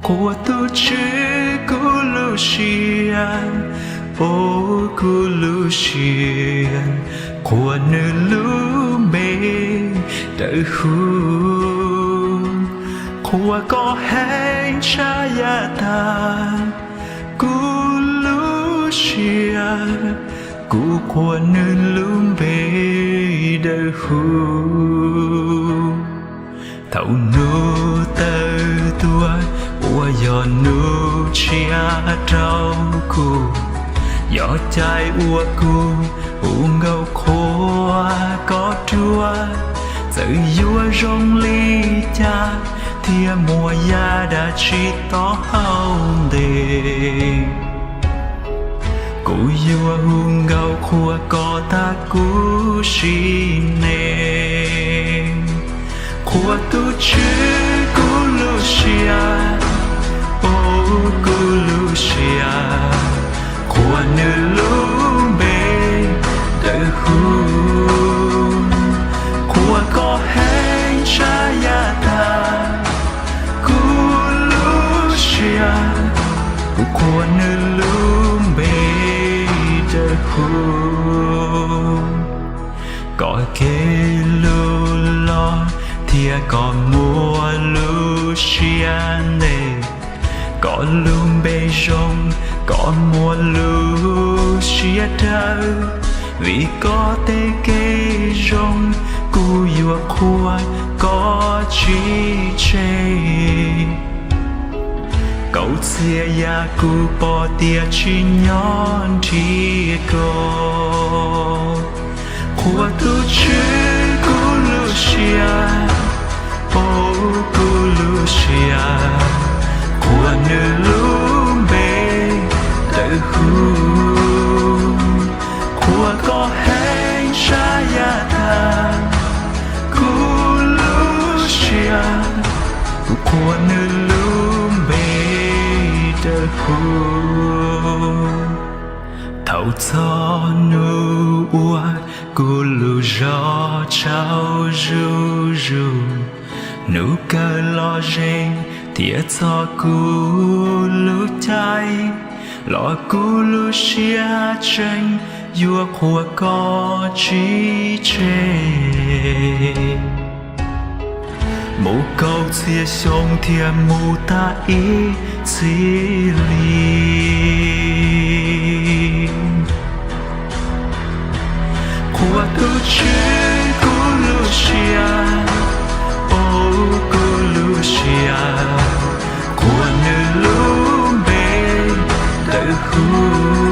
Qhuas tus Tswv kuv lub siab, o, kuv lub siab, qhuas nws lub npe dawb huv. Qhuas koj heev tshaj yav tag, kuv lub siab, kuv qhuas nws lub npe dawb huv. Thaum nws tawm tuaj uas yog nws tshiab rau kuv, yog cai uas kuv hu nkauj qhuas koj dua, txawm yuav zoo li cas thiab muaj yam dab tsi tom hau ntes, kuv yuav hu nkauj qhuas koj tag kuv sim neej. Qhuas tus Tswv kuv lub siab, o, kuv lub siab, qhuas nws lub npe dawb huv. Qhuas koj heev tshaj yav tag, kuv lub siab, kuv qhuas nws lub npe dawb huv. Koj kev lug loj thiab koj muaj lub siab ntev, koj lub npe zoo, koj muaj lub siab dawb. Vim koj tej kev zoo, kuv yuav qhuas koj tsis tseg. Kaum txhiab yam kuv pom tias tsim nyog nrhiav koj. Qhuas tus Tswv kuv lub siab, o, kuv lub siab, qhuas nws lub npe dawb huv. Qhuas koj heev tshaj yav tag, kuv lub siab, kuv qhuas nws lub npe dawb huv. Thaum txog nws ua kuv lub zog tsaug zuj zus, nws kawm los ze thiab txog kuv lub caij, los kuv lub siab tseem yuav qhuas koj tsis tseg. Mus kaum txhiab xyoo thiab mus tag ib txhis li, qhuas tus Tswv kuv lub siab, o, kuv lub siab, qhuas nws lub npe dawb huv.